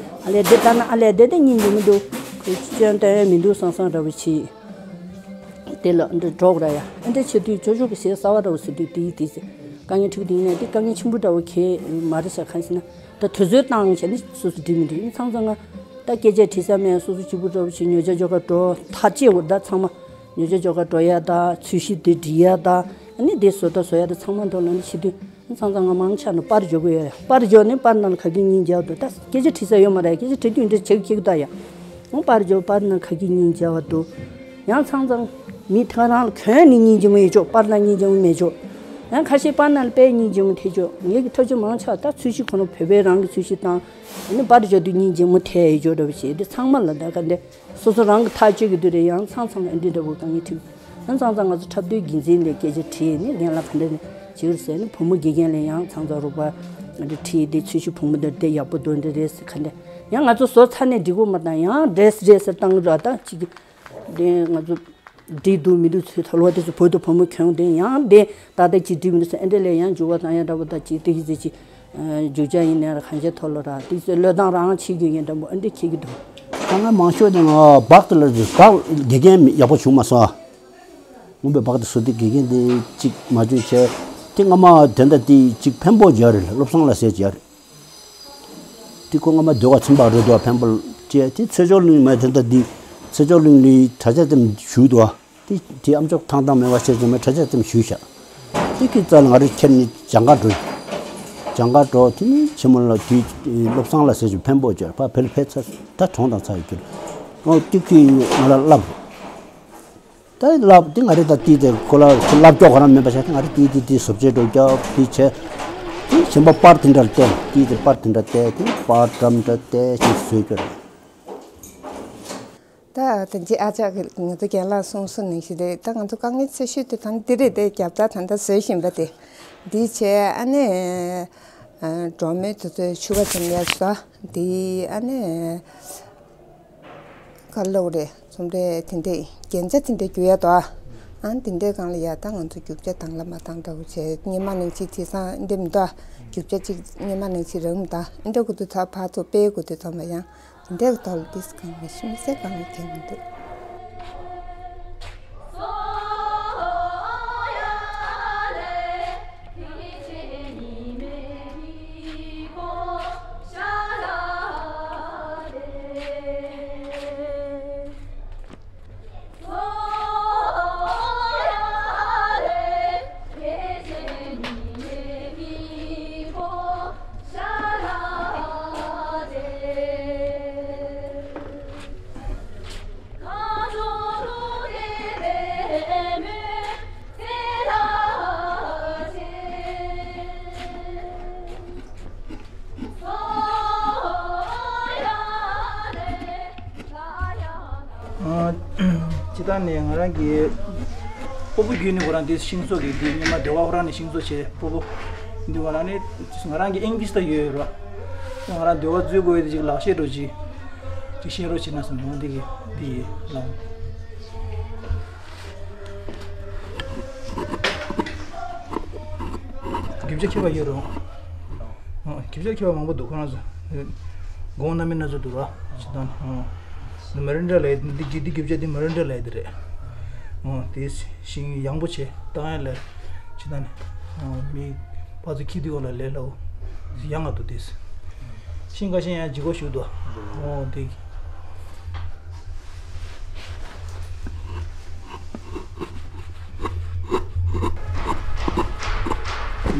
ཨ་ལས་དེ་ལྟ་ན་ཨ་ལས་དེ་དེ་སྙིང་རྗེ་མི་འདུག་ཁོས་སྐྱོན་སྟོན་ཡ་མི་འདུག་བསམ་བསམ་འདྲ་པོ་བྱེད། དེ་ལ་འདི་འགྲོ་དགོས་ར་ཡ། ཨ་འདྲ་བྱེད་དུས་ཅོ་ཅོ་གི་གཞས་གསར་བ་འདྲ་པོ་ཟེར་དུས་དེ་ཡི་དེ་ཟེར། དཀའ་ངལ་འཕྲད་ཀྱི་འདུག་ཡིན་ན་དེ་དཀའ་ངལ་ཆེན་པོ་འདྲ་པོ་གས་མ་རེད་ཟེར། གང་ཟེར་ན་ད་དུས་ཚོད་བཏང་བྱས་ནས་སོ་སོ་འགྲིག་མི་འགྲིག་ཡིན་ཚང་ཚང་ང་། ད་སྐད་ཆ་དྲི་ས་མེད། སོ་སོ་གཅིག་པུ་འདྲ་པོ་ཞིག་ཉོ་ཆ་འཇོག་ག་འགྲོ་ཐག་བཅད་འོ། ད་ཚང་མ་ཉོ་ཆ་འཇོག་ག་འགྲོ་ཡ་ད་ཚོས་གཞི་དེ་འབྲི་ཡ་ད་ཨ་ནི་དེ་བཟོ་ད་བཟོ་ཡ་ད་ཚང་མ་འདོར་ལ་ནི་བྱེད་དུས་ཚང་ཚང་ང་མང་ཆ་ནས་པར་འཇོག་གི་ཡོད་ཡ། པར་འཇོག་ནས་པར་ནང་ལ་ག་གི་སྙིང་རྗེ་འདུག་ད་སྐད་ཆ་དྲི་ས་ཡོད་མ་རེད། སྐད་ཆ་དྲི་དུས་འདྲ་བྱེད་ཀྱི་ཁྱེད་ཀྱི་ད་ཡ། འོ་པར་འཇོག་པར་ནང་ག་གི་སྙིང་རྗེ་བ་འདུག་ཡང་ཚང་ཚང་མི་ད་རང་ལ་གོན་ནི་སྙིང་རྗེ་མོ་ཡོད་ཅོག་པར་ནང་སྙིང་རྗེ་མོ་མེད་ཅོག་ཡང་ཁ་ཤས་པར་ནང་ལ་དཔེ་སྙིང་རྗེ་མོ་ཐེབས་ཅོག་ངེད་ཀྱི་ཐབས་ཇུས་མང་ཆ་ད་ཚོས་གཞི་ཁོ་ན་བོད་པའི་རང་གི་ཚོས་གཞི་དང་ཨ་ནི་པར་འཇོག་དུས་སྙིང་རྗེ་མོ་ཐེབས་ཡོད་ཅོག་འདྲ་པོ་བྱས་དེ་ཚང་མ་ལ་ད་ག་འདྲ། སོ་སོ་རང་གི་ཐག་གཅོད་ཀྱི་དུས་རེད། ཡང་ཚང་ཚང་ལ་འདི་འདྲ་བོ་དཀའ་ངལ་འཕྲད། ཡང་ཚང་ཚང་ང་ཚོ་འཁྲབ་སྟོན་དགེ་མཚན་ལས་སྐད་ཆ་དྲིས་ནས་རྒན་ལགས་ག་འདྲ་ནས་བྱེད་ཀྱི་རེད་ཟེར་ནས་བུ་མོ་དགེ་རྒན་ལ་ཡང་ཚང་ཚང་རོགས་པ་འདི་དྲིས་ཏེ་ཚོས་གཞི་བུ་མོ་འདི་འདི་ཡག་པོ་འདུག་འདི་རེད་ཟེར་ག་འདྲ། ཡང་ང་ཚོ་བཟོ་ཚར་ནས་འགྲིག་གོ་མ་དང་ཡང་འདྲེས་རེད་ཟེར་བཏང་ར་ད་ཅིག་འདི་ང་ཚོ་འགྲིག་འདུག་མི་འདུག་ཚོས་ཐོ་ལོ་དེ་ཚོ་བོད་དུ་བུ་མོ་གྱོང་དེ་ཡང་འདི་ད་ལྟ་ཅིག་འགྲིག་མི་འདུག་ཟེར་ཨེ་འདྲ་ལས་ཡང་འཇུག་པ་དང་ཡང་འདྲ་པོ་ད་ཅིག་དེ་གི་ཟེར་ཅིག་རྒྱུ་ཆ་ཡིན་ནའི་གང་ཅིའི་ཐོག་ལ་ར་དེ་ཚོའི་བློས་བཏང་རང་བྱེད་རྒྱུ་ཡིན་འདྲ་པོ་ཨ་འདྲ་ཁྱེད་ཀྱི་འདུག་ད་ང་མང་ཤོས་དེ་ང་སྦག་དེ་ལ་སྦག་དགེ་རྒན་ཡག་པོ་བྱུང་མ་སོང་། ངོ་མ་སྦག་དེ་བཟོ་དེ་དགེ་རྒན་དེ་གཅིག་མ་བྱུང་བྱས་དེ་སྔ་མ་དེ་འདྲ་དེ་གཅིག་འཕན་པོ་སྦྱར་རེད། བློ་བཟང་ལགས་ཟེར་སྦྱར་རེད། དེ་ཁོ་སྔ་མ་ཟློས་གར་ཚན་པ་རེད་འདུག་འཕན་པོ་བྱས་དེ་ཚེ་མཆོག་གླིང་མ་དེ་འདྲ་དེ་ཚེ་མཆོག་གླིང་ལ་གྲྭ་ཆས་ཙམ་ཞུགས་འདུག་དེ་དེ་ཨ་མཆོག་ཐང་ཐང་མེད་པ་བྱས་ཙམ་གྲྭ་ཆས་ཙམ་ཞུས་ཤག་དེ་གི་རྩ་ལ་ང་རེ་ཁྱེར་ནས་སྦྱང་གར་འགྲོ། སྦྱང་གར་འགྲོ། དེ་ནས་ཆེན་མོ་ལ་དུས་བློ་བཟང་ལགས་ཟེར་ཅིག་འཕན་པོ་བྱས་ཕར་བལ་ཕེབས་ཚར། ད་གྲོངས་དང་ཚར་ཡོད་ཀྱི་རེད། ཨོ་ཏིག་ཏིག་ང་ལ་བསླབ། ད་ལབ་དེ་ང་རེ་ད་ཏི་དེ་ཁོ་ལ་ཁོ་ལབ་སྐྱོ་ག་རང་མེད་པ་བྱས་ཏེ་ང་རེ་ཏི་ཏི་ཏི་བཟོ་བཅོས་འགྲོ་རྒྱབ་ཏི་བྱས། དེ་གཞན་པ་པར་དེ་འདྲ་བལྟས། ཏི་དེ་པར་དེ་འདྲ་བལྟས་དེ་པར་འགྲམ་འདྲ་བལྟས་ཅིག་བཟོས་སྐྱོ་རེད། ད་ད་ཅི་ཨ་ཅག་གི་ང་ཚོ་རྒན་ལགས་གསུངས་གསུངས་ནང་བཞིན་རེད། ད་ང་ཚོ་དཀའ་ངལ་ཆེ་ཤོས་དེ་ད་འདི་རེད་དེ། རྒྱབ་རྩ་ད་ལྟ་བཟོ་བཞིན་པ་དེ་འདི་བྱས། ཨ་ནི་སྒྲོན་མེ་དེ་ཚོའི་ཕྱུ་པ་ཙམ་ཡར་བཟོ། དེ་ཨ་ནི། ག་ལབ་རེད། ཚོམས་རེད། དེ་འདྲས་རྒྱན་ཆ་དེ་འདྲས་རྒྱུ་ཡ་དོ། ཨང་དེ་འདྲས་སྒང་ལ་ཡ་ད་ང་ཚོ་རྒྱུ་ཆ་དང་ལ་མ་བཏང་འདྲ་བོ་བྱས། སྔོན་མ་ནང་བཞིན་དེང་སང་འདི་མི་འདུག་རྒྱུ་ཆ་གཅིག་སྔོན་མ་ནང་བཞིན་རང་མི་འདུག་འདྲ་དགོས་དུས་ཚོད་ཕར་ཚུར་སྤེལ་དགོས་དུས་ཚོད་མ་ཡང་དེ་འདྲས་ཀྱི་ཐོག་ལ་དེ་སྒང་ལ་ཤི་མི་ཚེ་སྒང་ལ་ཁྱེར་མི་འདུག་ཨ། སྤྱིར་བཏང་ནས་ང་རང་གི་སྤོ་བོ་བརྒྱུད་ནས་ཁོ་རང་དེ་ཤིང་བཟོ་གི་དེ་སྔོན་མ་སྡེ་བ་ཁོ་རང་ནས་ཤིང་བཟོ་བྱས་སྤོ་བོ་འདི་ཁོ་རང་ནས་ང་རང་གི་ཨིན་ཇིས་ད་ཡོད་ར། ང་རང་སྡེ་བ་འཛུལ་དགོས་ཡོད་དེ་ཅིག་ལག་ཤེས་འགྲོ་ཅིག་ཅིག་ཤེས་རོགས་བྱེད་ན་བསམ་ནོ་འདི་གི་འདི་ཡི་ལ། རྒྱུ་ཆ་ཁྱད་པར་ཡོད་རུང་། ཨོ། རྒྱུ་ཆ་ཁྱད་པར་མང་པོ་འདུག་ཁོ་རང་ཚོ། དགོང་སྣ་མིན་སྣ་ཚོགས་འདུག་ར། ཅི་ལྟར། ཨོ། མི་རན་འདྲ་ལས་འདི་འདི་རྒྱུ་ཆ་འདི་མི་རན་འདྲ་ལས་འདི་རེད། ཨོ། དེ་ཤིང་ཡང་པོ་བྱས་བཏང་ཡ་ལས། ཅི་ལྟར། ཨོ། མི་ཕར་ཚུར་ཁྱི་དུས་ག་ལ་ལས་སླ་བོ། ཡང་ང་འདུག་དེ། ཤིང་ཁ་ཤས་ཡང་ལྗིད་ཁོག་ཞུགས་འདུག་ཨོ་དེ།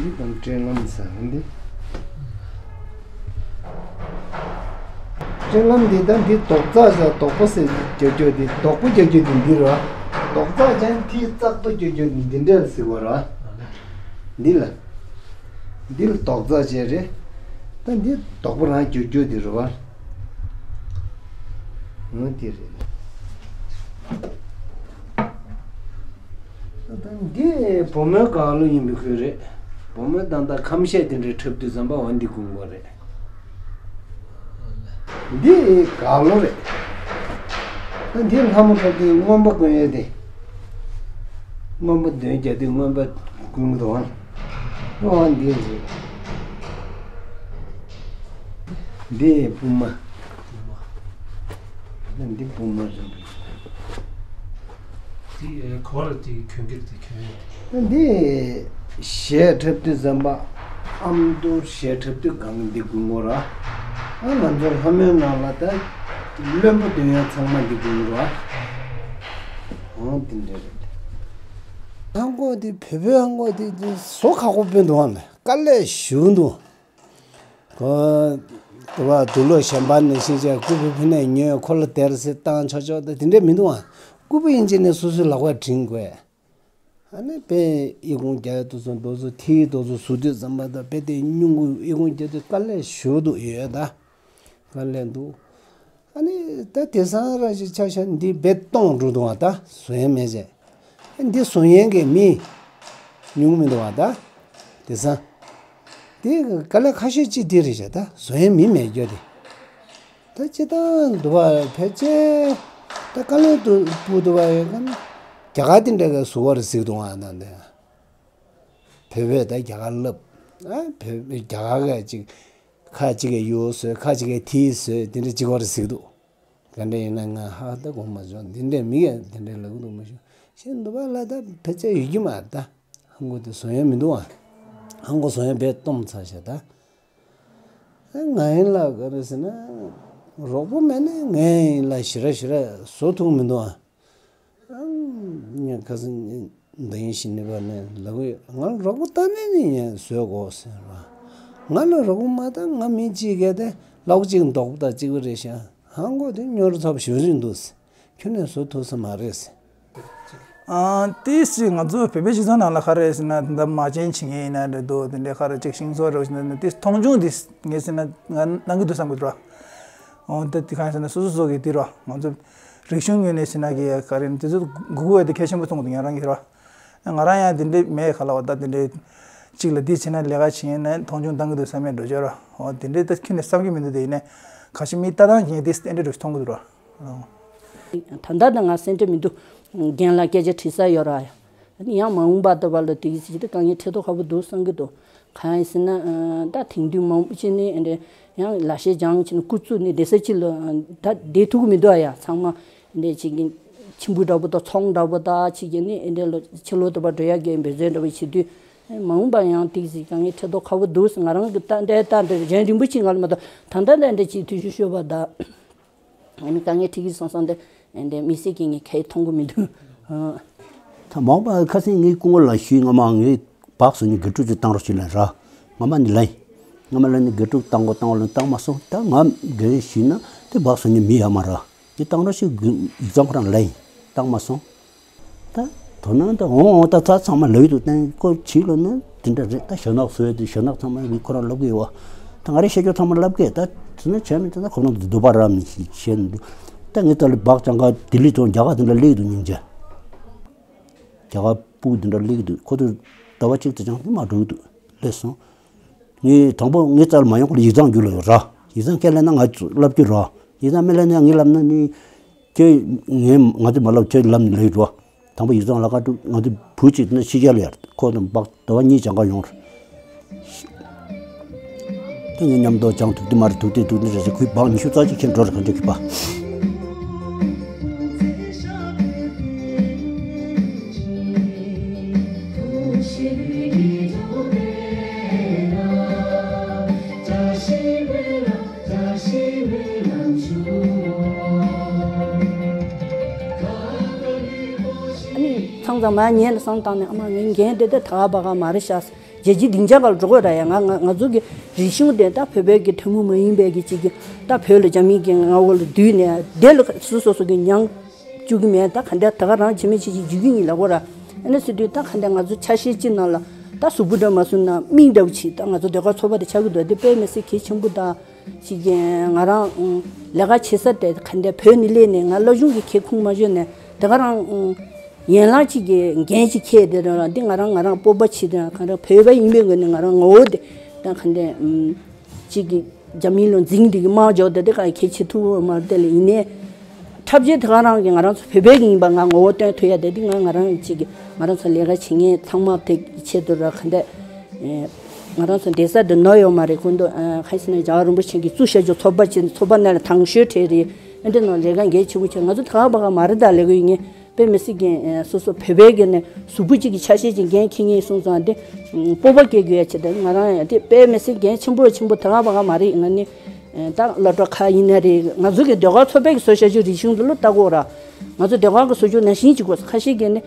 འདི་དང་སྤྲེལ་ལམ་ཟེར་བ་འདི། སྤྲེལ་ལམ་འདི་དང་འདི་རྡོག་རྩ་ཟེར་རྡོག་པོ་ཟེར་རྒྱག་རྒྱུ་འདི་རྡོག་པོ་རྒྱག་རྒྱུ་འདི་འདི་རེད་བ། རྡོག་རྩ་ཅན་མཐིལ་གཙག་ཏུ་རྒྱག་རྒྱུ་འདི་འདྲ་ཟེར་བ་རེད་བ། འདི་ལ། འདི་ལ་རྡོག་རྩ་ཅན་རེད། ད་འདི་རྡོག་པོ་རང་རྒྱག་རྒྱུ་འདི་རེད་བ། འོ་དེ་རེད། ད་འདི་བུ་མོའི་ག་ལོ་ཡིན་པའི་ཁུལ་རེད། བུ་མོའི་ད་ལྟ་ཁམ་ཤས་དེ་འདྲའི་འཁྲབ་དུས་ཙམ་པ་འོ་འདི་གོན་དགོས་རེད། འདི་ག་ལོ་རེད། ད་འདི་ལྷ་མོ་འཁྲབ་དུས་རྔོན་པ་གོན་ཡས་དེ། རྔོན་པ་འདོན་རྒྱག་དུས་རྔོན་པ་གོན་གི་འདུག་ཨང་། ཨོ་འདི་རེད། འདི་སྤུ་མ། འདི་སྤུ་མ་རེད། དེ་གོ་ལ་དེ་གྱོན་གྱི་དེ་གྱོན་ཡོད་དེ། འདི་གཞས་འཁྲབ་དུས་ཙམ་པ་ཨ་མདོ་གཞས་འཁྲབ་དུས་སྒང་འདི་དགོས་ངོ་ར། ཨ་ང་ཚོ་ལྷ་མོའི་ནང་ལ་ད་བློན་པོ་འདོན་ཡ་ཚང་མ་འདི་དགོས་ངོ་ར། འོ་འདི་འདྲ་རེད། ཧང་གོ་འདི་བོད་པའི་ཧང་གོ་འདི་འདི་བཟོ་ཁག་པོ་དཔེ་འདུག་ཨ་ལས་དཀའ་ལས་ཞུ་འདུག་ཁོ། དུ་བ་དུག་ལོག་གཞན་པ་ནས་ཤེས་བྱ་སྐུ་ཕུ་ཕུ་ནས་ཉོས་ཁོ་ལ་དེར་སེ་བཏང་ཆོག་ཆོག་ད་དེ་འདྲས་མི་འདུག་ཨ། སྐུ་ཕུ་ཡིན་ཅེ་ནས་སོ་སོའི་ལག་པ་བྲིན་དགོས། ཨ་ནི་དཔེ་ཨི་ཁུང་རྒྱག་དུས་ཚོད་དུས་ཚོད་ཐིག་དུས་ཚོད་བཟོ་དུས་ཙམ་པ་དང་དཔེ་དེ་སྙུང་གུ་ཨི་ཁུང་རྒྱག་དུས་དཀའ་ལས་ཞུ་འདུག་ཡོད་ད། དཀའ་ལས་འདུག་ཨ་ནི་ད་དེང་སང་ར་ཞིག་ཆ་ཤ་འདི་རྦད་གཏོང་འགྲོ་འདུག་ཨ། ད་བཟོ་ཡ་མེད་ཅེ། ཨ་འདི་བཟོ་ཡན་གྱི་མི་ཉུང་མི་འདུག་ཨ། ད་དེང་སང་དེ་དཀའ་ལས་ཁ་ཤས་ཅིག་དེ་རེད་ཤག་ད་བཟོ་ཡན་མི་མེད་རྒྱུ་དེ། ད་སྤྱིར་བཏང་འདུག་བ་ཕལ་ཆེར་ད་དཀའ་ལས་འདུག་སྤུ་འདུག་བ་ཡོད་ཀ་ན་རྒྱ་གར་དེ་འདྲ་ག་བཟོ་བར་གཟིགས་འདུག་ཨ། ད་འདི་བོད་བོད་ད་རྒྱ་གར་ལབ་ཨ། བོད་རྒྱ་གར་ག་ཅིག་ཁ་ཅིག་གིས་ཡོ་བཟོས། ཁ་ཅིག་གིས་ཐིག་བཟོས། དེ་འདྲ་ཅིག་བར་གཟིགས་འདུག་ག་འདྲ་ཡིན་ན་ང་ཧ་ད་གོ་མ་བྱུང་། འདི་འདྲའི་མི་ཡང་དེ་འདྲའི་ལབ་འདུག་མ་བྱུང་། ཤེས་འདུག་པ་ལ་ད་ཕལ་ཆེར་ཡོད་ཀྱི་མ་རེད། ད་ཧང་གོ་དེ་བཟོ་ཡ་མི་འདུག་ཨ། ཧང་གོ་བཟོ་ཡ་རྦད་གཏོང་ཚར་ཤག་ད་ང་ཡིན་ལ་ག་རེ་ཟེར་ན་རོགས་པོ་མེད་ན་ངས་ཡིན་ལ་ཞེ་དྲག་ཞེ་དྲག་བཟོ་ཐུབ་མི་འདུག་ཨ། ཨང་། ངས་ཁ་སང་འདི་ཡིན་ཞིག་ནི་པ་ནས་ལབ་ཡོད། ང་རོགས་པོ་ལྟ་ནས་ནི་ངས་བཟོས་དགོས་ཟེར་བ། ང་ལ་རོགས་མ་ད་ང་མི་གཅིག་གས་དེ་ལོག་གཅིག་འདོགས་ད་གཅིག་པ་རེད་ཤག་ཧང་གོ་དེ་སྨྱོར་ཚབ་ཞུ་རིན་འདུག་ཁྱོད་ནས་བཟོ་ཐུབ་ས་མ་རེད། ཨ། ཏིས་ང་ཚོ་བོད་པའི་སྤྱི་ཚོགས་ནང་ལ་ག་རེ་ཟེར་ན་ད་མ་བྱན་བྱེད་མཁན་ཡིན་ན་རེད་འདུག་དེ་འདྲའི་ག་རེ་ཅིག་ཤིང་བཟོ་རེད་ཟེར་ན་ཏིས་མཐོང་ཆུང་ཏིས་ངས་ཟེར་ན་ང་གནང་གི་འདུག་བསམ་གི་འདུག་ར། འོ་ད་དེ་གང་ཟེར་ན་སོ་སོ་སོ་གི་དེ་ར་ང་ཚོ་རིག་གཞུང་ངོས་ནས་ཟེར་ན་གི་ག་རེ་ན་དེ་ཚོ་དགོས་དགོས་དེ་གལ་ཆེན་པོ་མཐོང་གི་འདུག་ང་རང་གི་ར། ང་རང་ཡང་དེ་འདྲའི་མེད་ག་ལ་བ་ད་དེ་འདྲའི་གཅིག་ལ་འདི་བྱས་ན་ལས་ཀ་བྱེད་ཡིན་ན་མཐོང་ཆུང་བཏང་གི་འདུག་བསམ་ཡས་འགྲོ་བྱོས་ར། འོ་དེ་འདྲའི་ད་ཁྱོན་ནས་བསམ་གི་མི་འདུག་དེ་ཡིན་ནས་ག་ཤེད་མི་ལྟ་སྟངས་ཀྱི་དེ་ཏན་ཏན་འགྲོ་མཐོང་གི་འདུག་ར། ད་ལྟ་ད་ང་སེམས་ཁྲལ་མི་འདུག་རྒན་ལགས་སྐད་ཆ་དྲི་ས་ཡོད་ར། ཡང་མ་འོངས་པ་ལྟ་བུ་ལ་དེ་གི་ཅིག་ད་དཀའ་ངལ་འཕྲད་མདོག་ཁ་པོ་འདུག་བསམ་གི་འདུག་གང་ཡིན་ཟེར་ན་ད་དེང་དུས་མང་པོ་ཅིག་ནི་འདྲ་ཡང་ལ་ཤས་སྦྱང་བྱས་ནས་སྐུ་བཙུགས་ནས་བསྡད་ས་ཅིག་ལ་ད་བསྡད་ཐུབ་ཀྱི་མི་འདུག་ཨ་ཡ། ཚང་མ་འདྲ་ཅིག་གི་ཁྱིམ་བུ་འདྲ་པོ་དང་ཚོང་འདྲ་པོ་དང་ཅིག་གི་ནི་འདྲ་ལོ་ཕྱི་ལོགས་དུ་བ་འགྲོ་ཡ་གི་འབད་བརྩོན་འདྲ་པོ་བྱེད་དུས་མ་འོངས་པ་ཡང་དེ་གི་ཅིག་དཀའ་ངལ་འཕྲད་མདོག་ཁ་པོ་འདུག་ང་རང་གི་ད་འདྲ་ད་འདྲ་གཞན་རིན་པོ་ཆེ་ང་ལ་མ་གཏོགས་ད་ལྟ་འདྲ་འདྲ་ཅིག་དུས་ཚོད་ཤོར་བ་ད། ཨ་ནི་དཀའ་ངལ་འཕྲད་ཀྱི་སོང་སོང་དེ་འདི་མི་སྲིད་ཀྱི་ངས་གལ་མཐོང་གི་མི་འདུག་ད་མ་འོངས་པ་ཁ་སང་ངའི་སྐུ་ངོ་ལ་ཞུས། སྔ་མ་ངས་སྦག་བཟོ་མཁན་དགེ་ཕྲུག་ཅིག་བཏང་རོགས་བྱེད་ལབ་ར། སྔ་མ་ནི་ལབ་ཡིན། སྔ་མ་ལ་ནི་དགེ་ཕྲུག་བཏང་དགོས་བཏང་དགོས་ལབ་བཏང་མ་སོང་། ད་ང་རྒན་ཞུས་ན་དེ་སྦག་བཟོ་མཁན་མི་ཡོད་མ་རེད། དེ་བཏང་རོགས་བྱེད་དགོས་ཡིག་ཚང་ཁོ་རང་ལབ་ཡིན། བཏང་མ་སོང་། ད་དོ་སྣང་ད་འོང་འོང་ད་ཚ་ཚང་མ་ལབ་ཀྱི་འདུག་བསྟན་ཁོ་བྱིས་ལོ་ན་དེ་འདྲ་རེད། ད་ཞྭ་ནག་བཟོས་དེ་ཞྭ་ནག་ཚང་མ་གིས་ཁོ་རང་ལབ་ཀྱི་ཡོད་བ། ད་ང་རའི་བཤད་རྒྱུ་ཚང་མ་ལབ་ཀྱི་ད་དེ་ན་བྱས་མི་དེ་ད་ཁོ་རང་དུ་འདུག་པ་ར་མི་ཞིག་བཤད་ནི་འདུག་ད་ངས་ད་ལི་སྦག་ལྕང་ག་ལྡི་ལི་དང་རྒྱ་གར་དེ་འདྲ་སླེབས་འདུག་སྙིང་རྗེ། རྒྱ་གར་ཕྲུ་གུ་དེ་འདྲ་སླེབས་ཀྱི་འདུག་ཁོ་ཚོ་ཟླ་བ་གཅིག་ཙམ་ཅང་དེ་མ་འགྲོ་གི་འདུག་སླེབས་སོང་། ངས་དང་པོ་ངའི་རྩར་མ་ཡོང་གོང་ལ་ཡིག་ཚང་རྒྱུགས་ལ་ཡོད་ར། ཡིག་ཚང་སྐད་ལབ་ན་ང་ཚོ་ལབ་རྒྱུ་ར། ཡིག་ཚང་མི་ལབ་ན་ངས་ལབ་ན་ནི། ཁྱོད་ངས་ང་ཚོས་མ་ལབ་ཁྱོད་ལབ་ནི་ལབ་ཡོད་ར། དང་པོ་ཡིག་ཚང་ལ་ཁ་ཐུག་ང་ཚོ་བུ་གཅིག་ནི་ཕྱི་རྒྱལ་ལ་ཡར་ཁོ་དང་སྦག་ཟླ་བ་གཉིས་སྦག་ལྕང་ག་ཡོང་ར། དེ་ངས་མཉམ་དུ་སྦྱང་ཐུབ་དུས་མ་རེད། ཐུབ་དུས་ཐུབ་དུས་རེད་ཟེར། ཁོས་སྦག་ཉི་ཤུ་རྩ་གཅིག་ཁྱེར་འགྲོ་ར། ག་འདྲ་གི་པ། ཨ་ནི་མཚམས་མཚམས་མ་ཉལ་ནས་བསམ་བཏང་ནས། ཨ་མ་ངའི་འགན་དེ་ད་ད་ག་བ་ག་མ་རེད་ཤག་རྒྱལ་སྤྱིའི་སྡིངས་ཆ་སྒང་ལ་འགྲོ་དགོས་ར་ཡ། ང་ང་ང་ཚོ་གི་རིག་གཞུང་དེ་ད་བོད་པའི་གི་ཐུན་མོང་མ་ཡིན་པའི་གི་ཅིག་གི་ད་བོད་ལ་རྒྱ་མིའི་གི་མངའ་འོག་ལ་བསྡུས་ནས་དེ་ལ་སོ་སོ་སོ་གི་མྱང་བཅུག་གི་མེད། ད་ག་འདྲ་ད་ག་རང་བྱེད་མི་བྱེད་ཅིག་འཇུག་གི་ཡིན་ལབ་དགོས་ར། ཨ་ནི་ཟེར་དུས་ད་ག་འདྲ་ང་ཚོ་ཆ་ཤས་ཅིག་ནང་ལ་ད་གཟུགས་པོ་འདྲ་མ་བཟུང་ན་མིག་འདྲ་བོ་ཅིག་ད་ང་ཚོ་ཟློས་གར་ཚོགས་པ་དེ་ཆགས་ཀྱི་འདུག་དེ་དཔེ་མི་སྲིད་གལ་ཆེན་པོ་ད། ཅིག་ང་རང་ལས་ཀ་བྱེད་ས་དེ་ག་འདྲ་བོད་ནས་སླེབས་ནས་ང་སློབ་སྦྱོང་གི་ཁྱོན་ཁུངས་མ་ཤོར་ནས་དེ་ག་རང་ཡན་ལག་ཅིག་གི་འགན་ཅིག་འཁྱེར་དེ་རང་འདི་ང་རང་ང་རང་སྤོབས་པ་ཆེ་དང་ག་རང་བོད་པ་ཡིན་པའི་ངོས་ནས་ང་རང་ངོ་བོ་དེ་ད་ག་འདྲ་ཅིག་གི་རྒྱ་མིའི་ལོ་འཛིང་དེ་གི་དམག་འཇོག་དེ་དེ་ག་ཁྱེད་བྱེད་ཐུབ་མ་རེད། དེ་ལ་ཡིན་ནའི་འཁྲབ་ཆས་དེ་ག་རང་གི་ང་རང་ཚོ་བོད་པའི་གི་ཡིན་པ་ང་ངོ་བོ་སྟོན་ཐུབ་ཡ་དེ་འདི་ང་ང་རང་ཅིག་གི་ང་རང་ཚོ་ལས་ཀ་བྱེད་མཁན་ཚང་མ་དེ་ཆེད་དུ་ར་ག་འདྲ། ང་རང་ཚོ་བསྡད་ས་དེ་ནོར་ཡོད་མ་རེད། ཁོང་ཚོ་ཨ་ག་རེ་ཟེར་ན་རྒྱལ་བ་རིན་པོ་ཆེ་གིས་བཙུགས་བཞག་རྒྱུ་ཚོགས་པ་ཅིག་ཚོགས་པ་ནང་ལ་དང་ཤོས་གྲས་རེད། ཨ་འདྲ་ནང་ལས་ཀ་འགན་ཆེན་པོ་བྱས། ང་ཚོ་ད་ག་བ་ག་མ་རེད་ད་ལས་ཀ་ཡིན་ངེས་དཔེ་མི་སྲིད་ཀྱི་སོ་སོ་བོད་པའི་གི་ནས་གཟུགས་པོ་གཅིག་གི་ཆ་ཤས་ཅིག་འགན་འཁྱེར་ངེས་གསུངས་ཙང་དེ་སྤོབས་པ་སྐྱེ་དགོས་ཡ་ཆེད་དུ་ང་རང་ཡང་དེ་དཔེ་མི་སྲིད་འགན་ཆེན་པོ་ཆེན་པོ་ད་ག་བ་ག་མ་རེད། ང་ནི་ད་སློབ་གྲྭ་ཁག་ཡིན་ན་རེད། ང་ཚོ་གི་ཟློས་གར་ཚོགས་པའི་གི་བཟོ་བཞག་རྒྱུ་རིག་གཞུང་དེ་ལོ་ལྟ་དགོས་ར། ང་ཚོ་ཟློས་གར་གི་བཟོ་རྒྱུ་ནང་བཞིན་གཅིག་དགོས། ཁ་ཤས་ཀྱིས་ནི།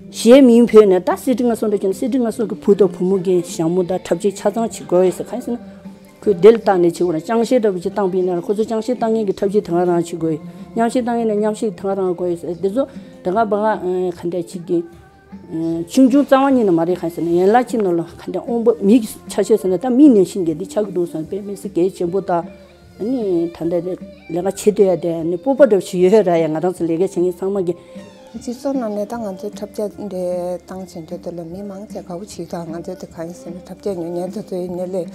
གཞས་མིང་བོས་ནས་ད་སྲིད་ཁྲི་མངའ་གསོལ་འདྲ་བྱས་ན་སྲིད་ཁྲི་མངའ་གསོལ་གྱི་བུ་དང་བུ་མོ་གི་ཞྭ་མོ་དང་འཁྲབ་ཆས་ཆ་ཚང་བྱེད་དགོས་ཡོད་ཟེར། གང་ཡིན་ཟེར་ན། ཁོས་དེ་ལ་བལྟས་ནས་བྱེད་དགོས་ར། ཅང་ཤེས་འདྲ་བོ་ཅིག་བཏང་པ་ཡིན་ན་ར་ཁོ་ཚོ་ཅང་ཤེས་བཏང་མཁན་གྱི་འཁྲབ་ཆས་དེ་ག་རང་བྱེད་དགོས་ཡོད། མཉམ་ཤེས་བཏང་ཡིན་ན་མཉམ་ཤེས་དེ་ག་རང་དགོས་ཡོད་ཟེར། དེ་ཚོ་དེ་ག་བ་ག་ག་འདྲ་བྱེད་ཀྱི། ཆུང་ཆུང་རྩ་བ་ཉིད་ནས་མ་རེད། གང་ཡིན་ཟེར་ན་ཡན་ལག་ཅིག་ནང་ལ་ག་འདྲ་དབང་པོ་མིའི་ཆ་ཤས་ཟེར་ན་ད་མིའི་ནང་བཞིན་གྱི་འདི་ཆགས་ཀྱི་འདུག་བསམ་པའི་མི་སྲིད་གལ་ཆེན་པོ་དང་། ཨ་ནི་ད་ལྟ་ལས་ཀ་བྱེད་སྡོད་ཡ་དེ་ཨ་ནི་སྤོབས་པ་འདྲ་བོ་ཞིག་ཡོད་ར་ཡ། ང་རང་ཚོ་ལས་ཀ་བྱེད་མཁན་ཚང་མ་གི། སྤྱི་ཚོགས་ནང་ནས་ད་ང་ཚོའི་འཁྲབ་ཆས་འདྲ་བཏང་བྱེད་འདོད་དེ་ལ་མི་མང་ཆེ་དགའ་པོ་བྱེད་དང་། ང་ཚོ་དེ་གང་ཡིན་ཟེར་ན་འཁྲབ་ཆས་ཉོ་མཁན་དེ་ཚོ་ཡིན་ནའི་ལས།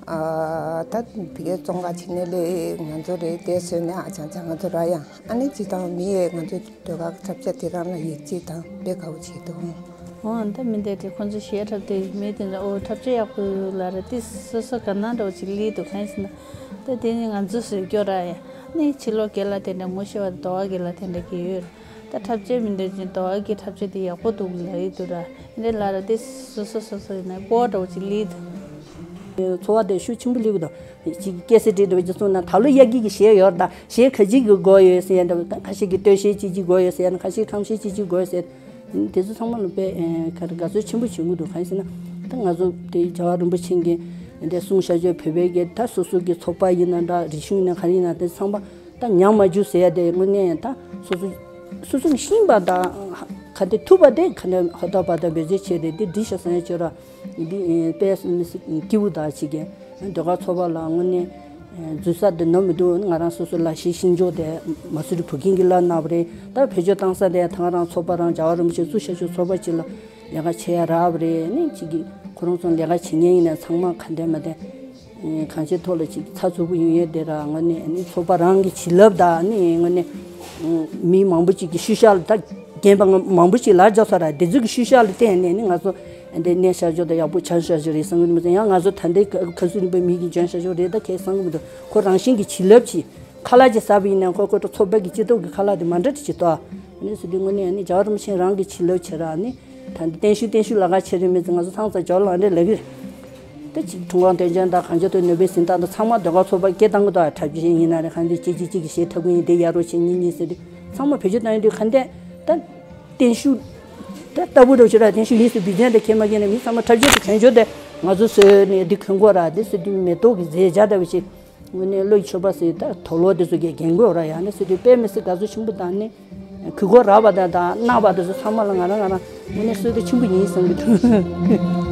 ཨ་ད་བི་གའི་བཙོང་ག་བྱེད་ནའི་ལས་ང་ཚོ་རེད། དེ་བཟོས་ནས་ཨ་ཅང་ཅང་ང་ཚོ་ར་ཡང་ཨ་ནི་ཅི་དང་མི་ཡས་ང་ཚོ་ཟློས་གར་འཁྲབ་ཆས་དེ་རང་ལ་ཡིད་ཆེས་དང་དཔེ་དགའ་པོ་བྱེད་འདུག་འོ་ད་མི་འདྲ་དེ་ཁོང་ཚོ་གཞས་འཁྲབ་དུས་མི་དེ་འདྲ་ཨོ་འཁྲབ་ཆས་ཡག་པོ་ལ་ར་དེ་སོ་སོ་དགའ་སྣང་འདྲ་བོ་ཅིག་སླེབས་འདུག་གང་ཡིན་ཟེར་ན། ད་དེ་ནི་ང་ཚོ་བཟོས་སྐྱོ་ར་ཡ། ནི་ཕྱི་ལོགས་རྒན་ལགས་དེ་འདྲ་ངོ་ཤེས་པ་དང་ཟླ་བ་རྒན་ལགས་དེ་འདྲ་གི་ཡོད་ར། ད་འཁྲབ་ཆས་མི་འདྲ་ཅིག་ཟླ་བ་རྒན་འཁྲབ་ཆས་དེ་ཡག་པོ་འདུག་ལབ་ཡི་འདུག་ར། དེ་འདྲ་ལབ་ར་དེ་སོ་སོ་སོ་སོ་ཡིན་ན་སྤོབས་པ་འདྲ་བོ་ཅིག་སླེབས་འདུག་ཚོར་བ་དེ་ཤུགས་ཆེན་པོ་སླེབས་ཀྱི་འདུག་ཅིག་སྐད་ཆ་དྲིས་འདྲ་བོ་ཅིག་གསུངས་ན་ད་ལོ་དབྱར་དགུན་གྱི་གཞས་ཡོད་ར། ད་གཞས་ག་ཅིག་གི་དགོས་ཡོད་ཟེར་ཡ་འདྲ་བོ། ད་ཁ་ཤས་ཀྱིས་སྟོད་གཞས་ཅིག་ཅིག་དགོས་ཡོད་ཟེར་ཡ་ན། ཁ་ཤས་ཁམས་གཞས་ཅིག་ཅིག་དགོས་ཡོད་ཟེར། དེ་ཚོ་ཚང་མ་ལ་དཔེ་ཨེ་ག་རེ་དགའ་ཚོར་ཆེན་པོ་བྱུང་གི་འདུག་གང་ཡིན་ཟེར་ན། ད་ང་ཚོ་དེ་རྒྱལ་བ་རིན་པོ་ཆེ་གི་ འདི་གསུང་བཤད་བརྗོད་བོད་པའི་གི་ད་སོ་སོ་གི་ཚོགས་པ་ཡིན་ན་འདྲ། རིག་གཞུང་ཡིན་ན་ག་རེ་ཡིན་ན་དེ་ཚང་མ་ད་ཉམས་མ་འགྱུར་ཟེར་ཡ་དེ་དངོས་གནས་ད་སོ་སོ་སོ་སོ་གི་ཤེས་པ་དང་ག་དེ་ཐུབ་པ་དེ་ག་ནས་ཧོ་ད་པ་ད་འབད་རྩོལ་བྱས་ཏེ་འདི་འགྲིག་ཤག་བསམ་ཡ་ཅིག་ཡོད་ར། འདི་དཔེ་མི་སྲིད་སྐྱིད་པོ་ད་ཅིག་གི་ཟློས་གར་ཚོགས་པ་ལ་དངོས་གནས་འཛུལ་ས་དེ་ནོར་མི་འདུག་ང་རང་སོ་སོ་ལ་ཤེས་ཤེས་འཇོག་དེ་མ་སུ་རི་བུ་ཁིང་གི་ལ་ན་བ་རེད། ད་བེད་སྤྱོད་བཏང་ས་དེ་ད་ང་རང་ཚོགས་པ་རང་རྒྱལ་བ་རིན་པོ་ཆེ་གཙོ་བཞག་ཆོས་ཚོགས་པ་ཅིག་ལ་ལས་ཀ་བྱེད་ཡ་རག་པ་རེད། ནི་ཅིག་གི་ཁོ་རང་ཚོ་ལས་ཀ་བྱེད་མཁན་ཡིན་ན་ཚང་མ་ག་འདྲ་མ་འདྲ་གང་ཅིའི་ཐོག་ལ་ཅིག་ཚགས་ཚུད་པོ་ཡོང་ཡས་དེ་ར། དངོས་གནས་ནི་ཚོགས་པ་རང་གི་བྱིན་རླབས་དང་ནི་དངོས་གནས་མི་མང་པོ་ཅིག་གི་ཤུལ་བཞག་ལ་ད་རྒན་པ་མང་པོ་ཅིག་ལ་རྒྱག་ས་ར། དེ་ཚོ་གི་ཤུལ་བཞག་ལ་བརྟེན་ནས་ནི་ང་ཚོ་འདི་གནས་བཞག་ཆོག་དང་ཡག་པོ་བྱས་བཞག་ཆོག་རེད་བསམ་གི་མི་འདུག་ཡང་ང་ཚོ་ད་ལྟའི་ཁ་སུ་རིམ་པའི་མི་གི་འཇོན་བཞག་ཆོག་རེད་ད་ཁྱེད་བསམ་གི་མི་འདུག་ཁོ་རང་བཞིན་གྱི་བྱིན་རླབས་ཀྱིས་ཁ་ལག་ཅིག་ཟ་བ་ཡིན་ན་ཁོ་ཁོ་ཚོ་ཚོགས་པའི་གི་སྤྱི་ཚོགས་ཀྱི་ཁ་ལག་དེ་མ་འདྲ་དེ་ཅིག་ཏོ། ཨ་ནི་སུ་དུས་དངོས་གནས་ཨ་ནི་རྒྱལ་བ་རིན་པོ་ཆེ་རང་གི་བྱིན་རླབས་བྱེད་ར། ཨ་ནི་ད་འདི་བརྟན་བཞུགས་བརྟན་བཞུགས་ལ་ཁ་བྱེད་རིན་མེད་ཙང་ང་ཚོ་ཚང་ཚ་ཇོ་ལང་རེ་ལ་གི་རེད། ད་ཅིག་འཁྲུངས་སྐར་དུས་ཆེན་དང་གང་ཅི་ཐོག་ནོ་བེལ་གཟེངས་རྟགས་དང་ཚང་མ་ཟློས་གར་ཚོགས་པ་སྐད་བཏང་གི་འདུག་ཨ་འཁྲབ་ཆེན་ཡིན་ན་རེད། གང་འདི་ཅི་ཅི་ཅི་གི་གཞས་འཁྲབ་གི་ཡིན་དེ་ཡ་རོ་ཆེ་གཉིས་གཉིས་ཟེར་དུས་ཚང་མ་བེད་སྤྱོད་བཏང་ཡོད་དུས་ག་འདྲས་ད་བརྟན་བཞུགས་ད་ལྟ་བུ་འགྲོ་ཆེ་ར། བརྟན་བཞུགས་ཡིན་ཟེར་བི་ཛན་དེ་ཁྱེད་མ་ཁྱེད་ནས་མི་ཚང་མ་འཁྲབ་ཆེན་དུ་གྱོན་ཆོག་དེ་ང་ཚོ་བཟོས་ནས་འདི་གྱོན་དགོས་ར། འདི་ཟེར་དུས་མེ་ཏོག་གི་རྫས་བརྒྱ་ལྟ་བུ་ཞིག་དངོས་གནས་བློ་ཡིད་ཕྱོགས་པ་ཟེར་ད་དུག་ལོག་དེ་ཚོ་གས་རྒྱན་དགོས་ར། ཡང་ན་ཟེར་དུས་དཔེ་མི་སྲིད་དགའ་ཚོར་ཆེན་པོ་དང་ནི་གུས་བཀུར་རག་པ་དང་དང་གནང་བ་དེ་ཚོ་ཚང་མ་ལ་ང་རང་ང་རང་དངོས་གནས་བསོད་བདེ་ཆེན་པོ་ཡིན་བསམ་གྱི་འདུག